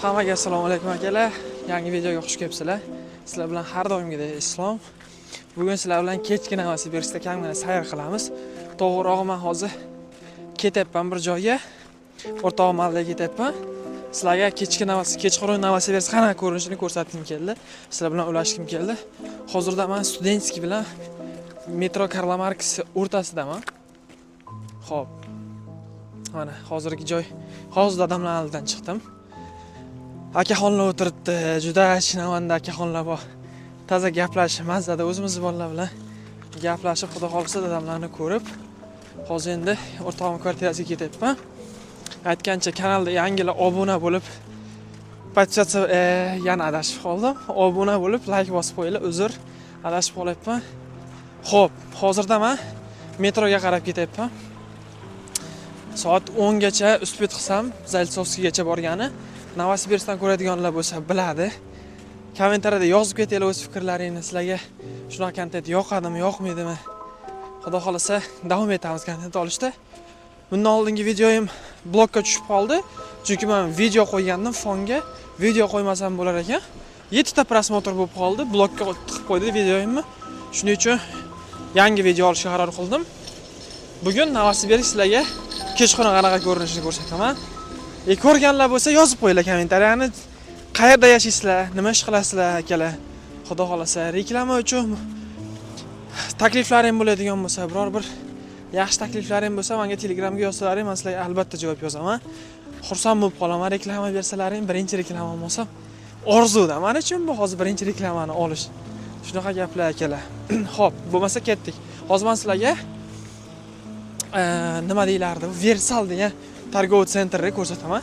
Hammaga assalomu alaykum, akalar. Yangi videoga xush kelibsizlar. Sizlar bilan har doimgidek Islom. Bugun sizlar bilan kechki Novosibirskda kamgina sayr qilamiz. To'g'rirog'i, men hozir ketyapman bir joyga. O'rtog'im oldiga ketyapman. Sizlarga kechki kechqurun Novosibirsk qanaqa ko'rinishini ko'rsatgim keldi. Sizlar bilan ulashgim keldi. Hozirda men Studentskiy bilan metro Karla Marks o'rtasidaman. Xo'p. Mana hozirgi joy. Hozir dadamlar oldidan chiqdim. Akaxonlar o'tiribdi, juda chinavanda akaxonlar bor. Toza gaplashib, mazada o'zimizni bolalar bilan gaplashib, xudo xohlasa, dadamlarni ko'rib, hozir endi o'rtog'im kvartirasiga ketyapman. Aytgancha, kanalda yangilar obuna bo'lib, подписаться, yana adashib qoldim. Obuna bo'lib, layk bosib qo'yinglar, uzr, adashib qolyapman. Xo'p, hozirda man metroga qarab ketyapman. Soat 10 gacha успеть qilsam, Zaltsovskiygacha borgani. Novosibirskdan ko'radiganlar bo'lsa, biladi. Kommentariyada yozib ketinglar o'z fikrlaringni. Sizlarga shunaqa kontent yoqadimi, yoqmaydimi? Xudo xohlasa, davom etamiz kontent olishda. Bundan oldingi videoyim blokka tushib qoldi. Chunki men video qo'ygandim fonga. Video qo'ymasam bo'lar ekan. 7 ta просмотр bo'lib qoldi. Blokka tiqib qo'ydi videoyimni. Shuning uchun yangi video olishga qaror qildim. Bugun Novosibirsk sizlarga kechqurun qanaqa ko'rinishini ko'rsataman. Ko'rganlar bo'lsa, yozib qo'yinglar kommentariyani. Qayerda yashaysizlar, nima ish qilasizlar, akalar? Xudo xohlasa, reklama uchun takliflaring bo'ladigan bo'lsa, biror bir yaxshi takliflaring bo'lsa, menga Telegramga yozsalaring, men sizlarga albatta javob yozaman. Xursand bo'lib qolaman reklama bersalaring, birinchi reklamam olsam orzuda. Men uchun bu hozir birinchi reklamani olish. Shunaqa gaplar, akalar. Xo'p, bo'lmasa ketdik. Hozir men sizlarga nima deyilardi? Versal degan торговый центр ni ko'rsataman.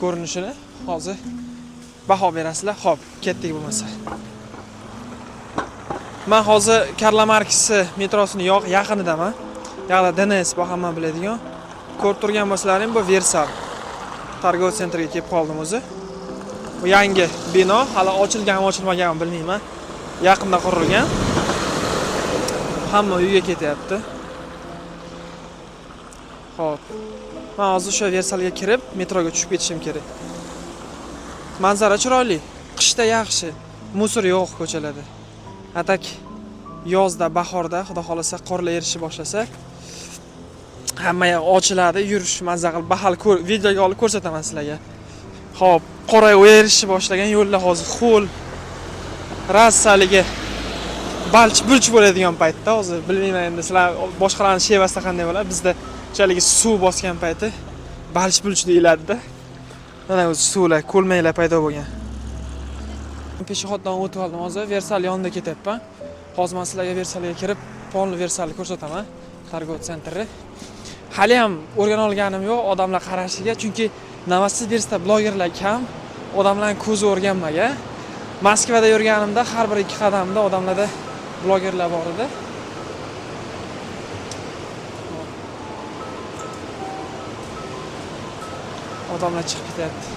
Ko'rinishini hozir baho berasizlar. Xo'p, ketdik bo'lmasa. Men hozir Karla Marks metrosini yoq yaqinidaman. Yoqda DNS bor, hamma biladigan. Ko'rib turgan bo'lsalaring, bu Versal торговый центр ga kelib qoldim o'zi. Bu yangi bino, hali ochilganmi, ochilmaganmi, bilmayman. Yaqinda qurilgan. Hamma uyga ketyapti. Xo'p. Men hozir o'sha Versalga kirib, metroga tushib ketishim kerak. Manzara chiroyli. Qishda yaxshi. Мусор yo'q ko'chalarda. А так yozda, bahorda, xudo xohlasa, qorlar erishib boshlasa, hamma yoq ochiladi, yurish mazza qilib, bahal videoga olib ko'rsataman sizlarga. Xo'p, qor erishib boshlagan, yo'llar hozir ho'l. Rassaligi balch bulch bo'ladigan paytda hozir, bilmayman endi sizlar boshqalarni shevasida qanday bo'ladi, bizda o'shaligi suv bosgan payti balch bulch deyiladida. Mana o'zi suvlar, ko'lmaklar paydo bo'lgan. Пешеход dan o'tib oldim, hozir Versal yonida ketyapman. Hozir man sizlarga Versalga kirib, полный Versalni ko'rsataman, торговый центр ni. Hali ham o'rgana olganim yo'q odamlar qarashiga, chunki Novosibirskda blogerlar kam, odamlarning ko'zi o'rganmagan. Moskvada yurganimda har bir ikki qadamda odamlarda blogerlar bor edi. Odamlar chiqib ketyapti.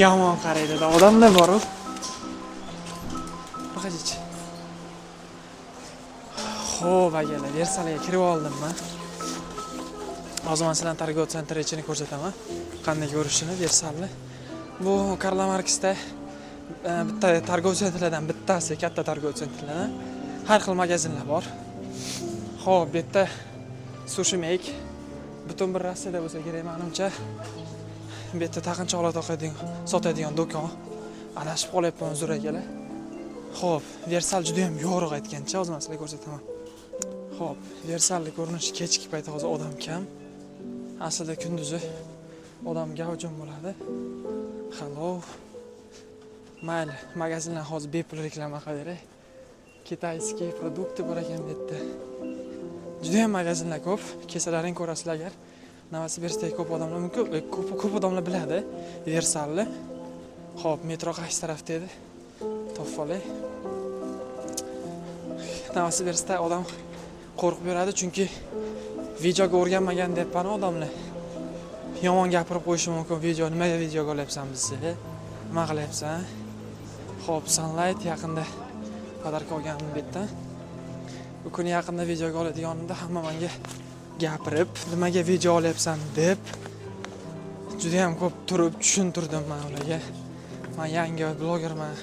Yomon qaraydi odamlar boru. Проходите. Xo'p, akalar, Versalga kirib oldim man. Hozir man sizlarni торговый центр ichini ko'rsataman. Qanday ko'rishini Versalni. Bu Karla Marksda bitta торговый центр lardan bittasi, katta торговый центр lardan. Har xil magazinlar bor. Xo'p, bu yerda Sushi Make, butun bir Rossiyada bo'lsa kerak, menimcha. Bu yerda taqinchoqlar taqadigan, sotadigan do'kon. Adashib qolyapman, uzr, akalar. Xo'p, Versal juda ham yorug' aytgancha, hozir man sizlarga ko'rsataman. Xo'p, Versalni ko'rinishi kechki paytda, hozir odam kam. Aslida kunduzi odam gavjum bo'ladi. Hello. Mayli, magazinlar hozir bepul reklama qilaveray. Китайский продукты bor ekan bu yerda. Juda ham magazinlar ko'p. Kelsalaring ko'rasizlar agar. Novosibirskdagi ko'p odamlar mumkin, ko'p ko'p odamlar biladi Versalni. Xo'p, metro qaysi tarafda edi? Topib olay. Novosibirskda odam qo'rqib yuradi, chunki videoga o'rganmagan deyapman odamlar. Yomon gapirib qo'yishi mumkin video, nimaga videoga olyapsan bizni? Nima qilyapsan? Xo'p, Sunlight yaqinda подарка olgandim bu yerdan. Bu kuni yaqinda videoga oladiganimda hamma menga gapirib, nimaga video olyapsan deb. Judayam ko'p turib tushuntirdim man ularga. Man yangi blogerman.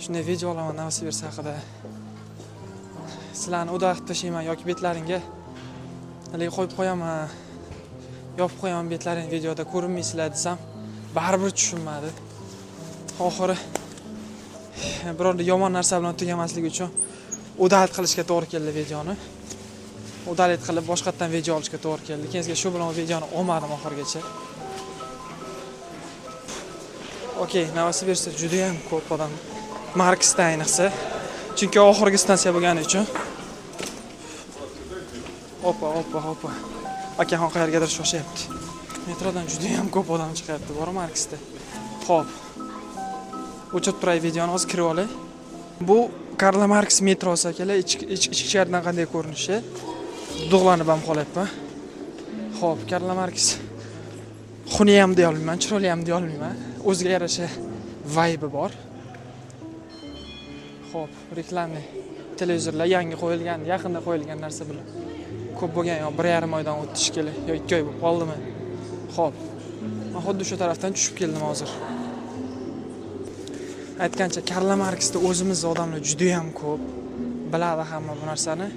Shunday video olaman Novosibirsk haqida. Sizlarni удалить qilib tashlayman yoki betlaringga haligi qo'yib qo'yaman. Yopib qo'yaman betlaringni, videoda ko'rinmaysizlar desam, baribir tushunmadi. Oxiri birorta yomon narsa bilan tugamasligi uchun удалить qilishga to'g'ri keldi videoni. Удалить qilib boshqatdan video olishga to'g'ri keldi. Keyin shu bilan videoni olmadim oxirigacha. Okey, Novosibirskda juda ham ko'p odam. Marksda ayniqsa. Chunki oxirgi stansiya bo'lgani uchun. Opa, opa, opa. Akaxon qayergadir shoshyapti. Metrodan juda ham ko'p odam chiqyapti, bor Marksda. Xo'p. O'chirib turay videoni, hozir kirib olay. Bu Karl Marks metrosi, akalar, ichkaridan qanday ko'rinishi. Dug'lanib ham qolyapman. Xo'p, Karl Marks xunuk ham deya olmayman, chiroyli ham deya olmayman. O'ziga yarasha vibe bor. Xo'p, reklama televizorlar yangi qo'yilgan, yaqinda qo'yilgan narsa bular. Ko'p bo'lgan yo 1,5 oydan o'tdi shekilli, yo 2 oy bo'lib qoldimi? Xo'p. Men xuddi shu tarafdan tushib keldim hozir. Aytgancha, Karl Marksda o'zimiz odamlar juda ham ko'p. Biladi hamma bu narsani.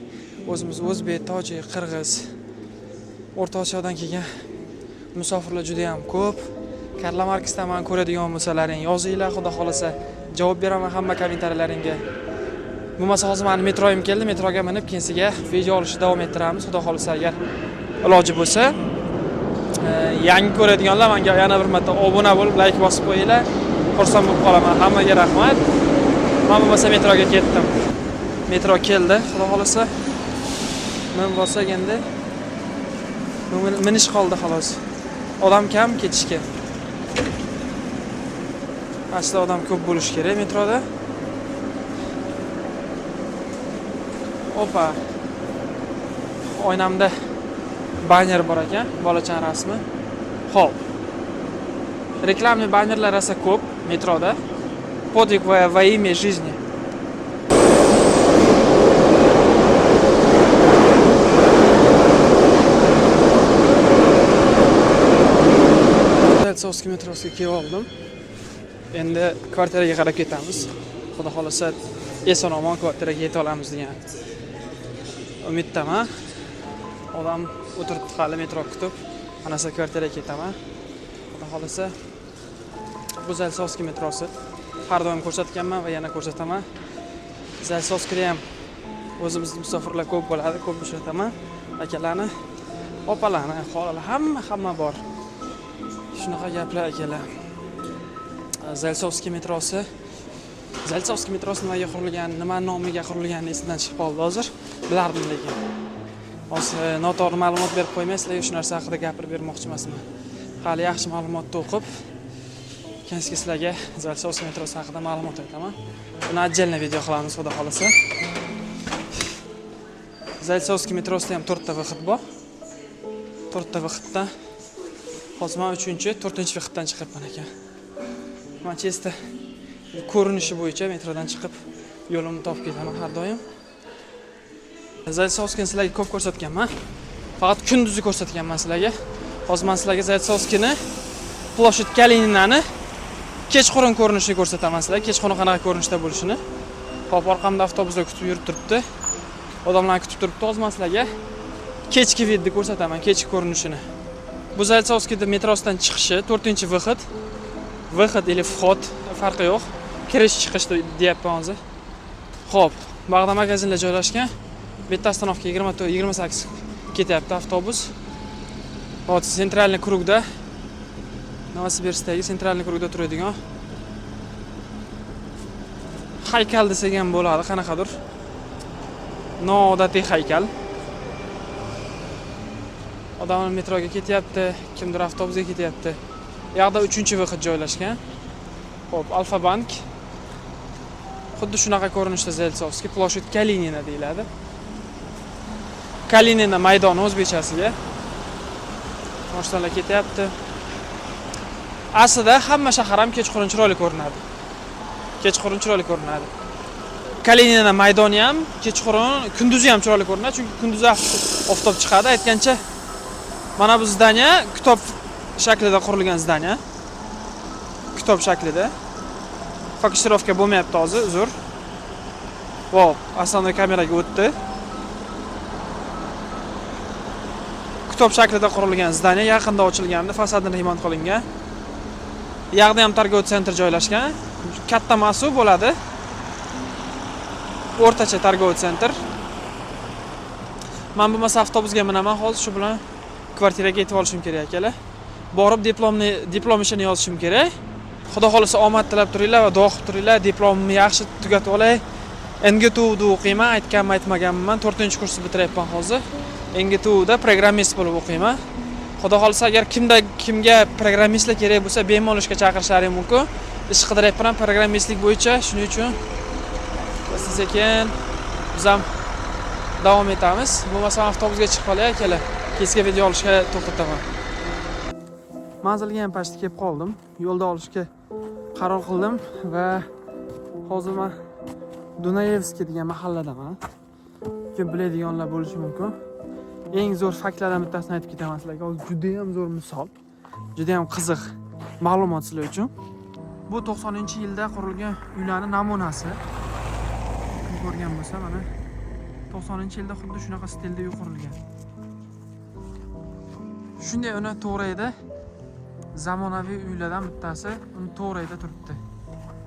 O'zimiz o'zbek, tojik, qirg'iz, O'rta Osiyodan kelgan musofirlar juda ham ko'p. Karl Marksdan meni ko'radigan bo'lsalaring, yozinglar, xudo xolasa javob beraman hamma kommentariyalaringga. Bo'lmasa hozir meni metroyim keldi, metroga minib keyinsiga video olishni davom ettiramiz, xudo xolasa agar iloji bo'lsa. Yangi ko'radiganlar menga yana bir marta obuna bo'lib, like bosib qo'yinglar. Xursand bo'lib qolaman. Hammaga rahmat. Men bo'lmasa metroga ketdim. Metro keldi, xudo xolasa. Min bo'lsak endi minish qoldi xolos. Odam kam ketishga. Aslida odam ko'p bo'lishi kerak metroda. Opa. Oynamda banner bor ekan, bolachan rasmi. Xo'p. Рекламный bannerlar rosa ko'p metroda. Подвиг во имя жизни. Zaltsovskiy metrosiga kelib oldim. Endi kvartiraga qarab ketamiz. Xudo xolasa eson omon kvartiraga yeta olamiz degan umiddaman. Odam o'tiribdi hali metro kutib. Ana kvartiraga ketaman. Xudo xolasa bu Zaltsovskiy metrosi. Har doim ko'rsatganman va yana ko'rsataman. Zaltsovskiyda ham o'zimizni musofirlar ko'p bo'ladi, ko'p uchrataman. Akalarni, opalarni, xolalar, hamma bor. Shunaqa gaplar, akalar. Zaltsovskiy metrosi. Zaltsovskiy metrosi nimaga qurilgan, nima nomiga qurilgani esimdan chiqib qoldi hozir. Bilardim lekin. Hozir noto'g'ri ma'lumot berib qo'ymay, sizlarga shu narsa haqida gapirib bermoqchi emasman. Hali yaxshi ma'lumotni o'qib, keyin sizlarga Zaltsovskiy metrosi haqida ma'lumot aytaman. Buni отдельно video qilamiz, xudo xolasa. Zaltsovskiy metrosida ham 4 ta выход bor. 4 ta выход dan hozir men 3-chi, 4-chi выход dan chiqyapman ekan. Men чисто ko'rinishi bo'yicha metrodan chiqib yo'limni topib ketaman har doim. Zaltsovskiyni sizlarga ko'p ko'rsatganman. Faqat kunduzi ko'rsatganman sizlarga. Hozir men sizlarga Zaltsovskiyni Площадь Kalininani kechqurun ko'rinishini ko'rsataman sizlarga. Kechqurun qanaqa ko'rinishda bo'lishini. Hop, orqamda avtobuslar kutib yurib turibdi. Odamlar kutib turibdi. Hozir men sizlarga kechki вид ni ko'rsataman, kechki ko'rinishini. Bu Zaltsovskiyda metrosidan chiqishi, 4-выход. Выход или вход farqi yo'q. Kirish chiqish deyapman hozir. Xo'p, bag'da magazinlar joylashgan. Bu yerda остановка 24 28 ketyapti avtobus. Hop, центральный круг da, Novosibirskdagi центральный круг da turadigan haykal desak ham bo'ladi, qanaqadir noodatiy haykal. Odamlar metroga ketyapti, kimdir avtobusga ketyapti. Bu yoqda 3-выход joylashgan. Xo'p, Alfa bank. Xuddi shunaqa ko'rinishda Zeltsovskiy, Площадь Kalinina deyiladi. Kalinina maydoni o'zbekchasiga. Mashinalar ketyapti. Aslida hamma shahar ham kechqurun chiroyli ko'rinadi. Kechqurun chiroyli ko'rinadi. Kalinina maydoni ham kechqurun, kunduzi ham chiroyli ko'rinadi, chunki kunduzi oftob chiqadi. Aytgancha, mana bu здание kitob Shaklida qurilgan здание. Kitob shaklida. Фокусировка bo'lmayapti hozir, uzr. Wow, основной kameraga o'tdi. Kitob shaklida qurilgan здание yaqinda ochilgandi, fasadini remont qilingan. Yoqda ham торговый центр joylashgan. Katta masu bo'ladi. O'rtacha торговый центр. Men bo'lmasa avtobusga minaman hozir, shu bilan kvartiraga yetib olishim kerak, akalar. Borib diplom ishini yozishim kerak. Xudo xohlasa, omad tilab turinglar va duo qilib turinglar, diplomimni yaxshi tugatib olay. NGTUda o'qiyman, aytganmi, aytmaganman, 4-kursni bitiryapman hozir. NGTUda programmist bo'lib o'qiyman. Xudo xohlasa, agar kimda kimga programmistlar kerak bo'lsa, bemalol ishga chaqirishlari mumkin. Ish qidiryapman programmistlik bo'yicha, shuning uchun sekin biz ham davom etamiz. Bo'lmasam avtobusga chiqib qolay, akalar. Kechga video olishga to'xtataman. Manzilga ham почти kelib qoldim. Yo'lda olishga qaror qildim va hozir men Dunaevskiy degan mahalladaman. Kim biladiganlar bo'lishi mumkin. Eng zo'r faktlardan bittasini aytib ketaman sizlarga. Hozir juda ham zo'r misol. Juda ham qiziq ma'lumot sizlar uchun. Bu 90-yilda qurilgan uylarning namunasi. Kim ko'rgan bo'lsa, mana 90-yilda xuddi shunaqa stilda uy qurilgan. Shunday uni to'g'rida zamonaviy uylardan bittasi uni to'g'rida turibdi.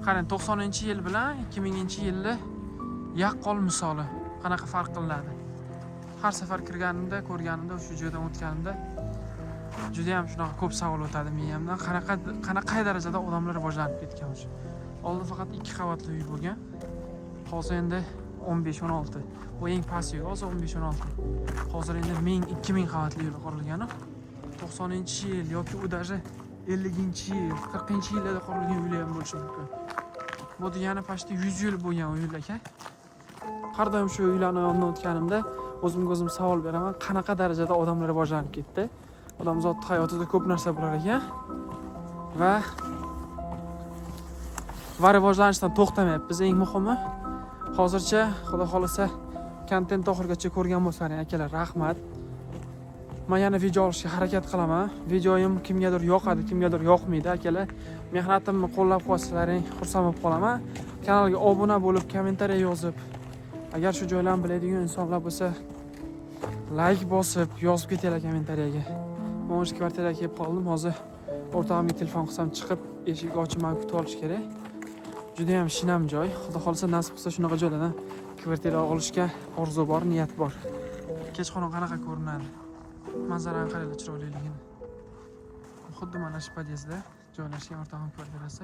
Qarang, 90-yil bilan 2000-yilni yaqqol misoli qanaqa farq qilinadi. Har safar kirganimda, ko'rganimda, shu joydan o'tganimda juda ham shunaqa ko'p savol o'tadi miyamdan. Qanaqa qanaqa qay darajada odamlar rivojlanib ketgan o'sha. Oldin faqat ikki qavatli uy bo'lgan. Hozir endi 15-16. Bu eng past uy, hozir 15-16. Hozir endi 1000, 2000 qavatli uylar qurilgani. 90-yil yoki u даже 50-yil, 40-yillarda qurilgan uylar ham bo'lishi mumkin. Bu degani почти 100 yil bo'lgan uylar aka. Har doim shu uylarni yonidan o'tganimda o'zimga o'zim savol beraman, qanaqa darajada odamlar rivojlanib ketdi. Odamzod hayotida ko'p narsa bo'lar ekan va rivojlanishdan to'xtamayapmiz, eng muhimi. Hozircha, Xudo xohlasa, kontent oxirigacha ko'rgan bo'lsalaring, akalar, rahmat. Men yana video olishga harakat qilaman. Videoyim kimgadir yoqadi, kimgadir yoqmaydi, akalar. Mehnatimni qo'llab-quvvatsalaring, xursand bo'lib qolaman. Kanalga obuna bo'lib, kommentariya yozib, agar shu joylarni biladigan insonlar bo'lsa, layk bosib, yozib ketinglar kommentariyaga. Men o'sha kvartiraga kelib qoldim. Hozir o'rtog'imga telefon qilsam, chiqib, eshik ochib meni kutib olish kerak. Juda ham shinam joy. Xudo xohlasa, nasib qilsa, shunaqa joylardan kvartira olishga orzu bor, niyat bor. Kechqurun qanaqa ko'rinadi? Manzarani qaranglar chiroyliligini. Xuddi mana shu podyezdda joylashgan o'rtog'im kvartirasi.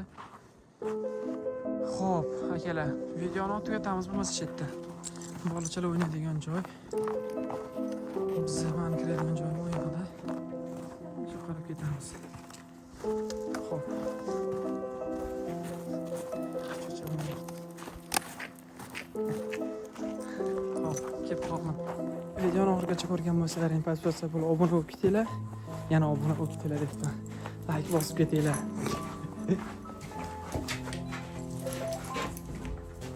Xo'p, akalar, videoni tugatamiz bo'lmasa shu yerda. Bolachalar o'ynaydigan joy. Biz mani kiradigan joyim u yoqda. Shu qarab ketamiz. Xo'p. Cho'chib. Xo'p, kelib qoldim. Videoni oxirigacha ko'rgan bo'lsalaring, подписаться bo'lib, obuna bo'lib ketinglar. Yana obuna bo'lib ketinglar debman. Layk bosib ketinglar.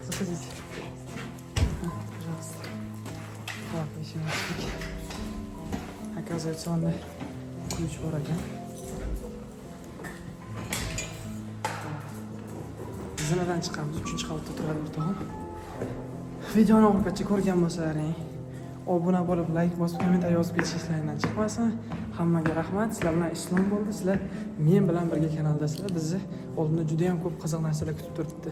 Заходите. А, пожалуйста. Так, eshikni ochdik. Оказывается, unda ключ bor ekan. Zinadan chiqamiz, 3-qavatda turadi o'rtog'im. Videoni oxirigacha ko'rgan bo'lsalaring, obuna bo'lib, layk bosib, kommentariy yozib ketishlaringdan chiqmasin. Hammaga rahmat. Sizlar bilan Islom bo'ldi. Sizlar men bilan birga kanaldasizlar. Bizni oldinda juda ham ko'p qiziq narsalar kutib turibdi.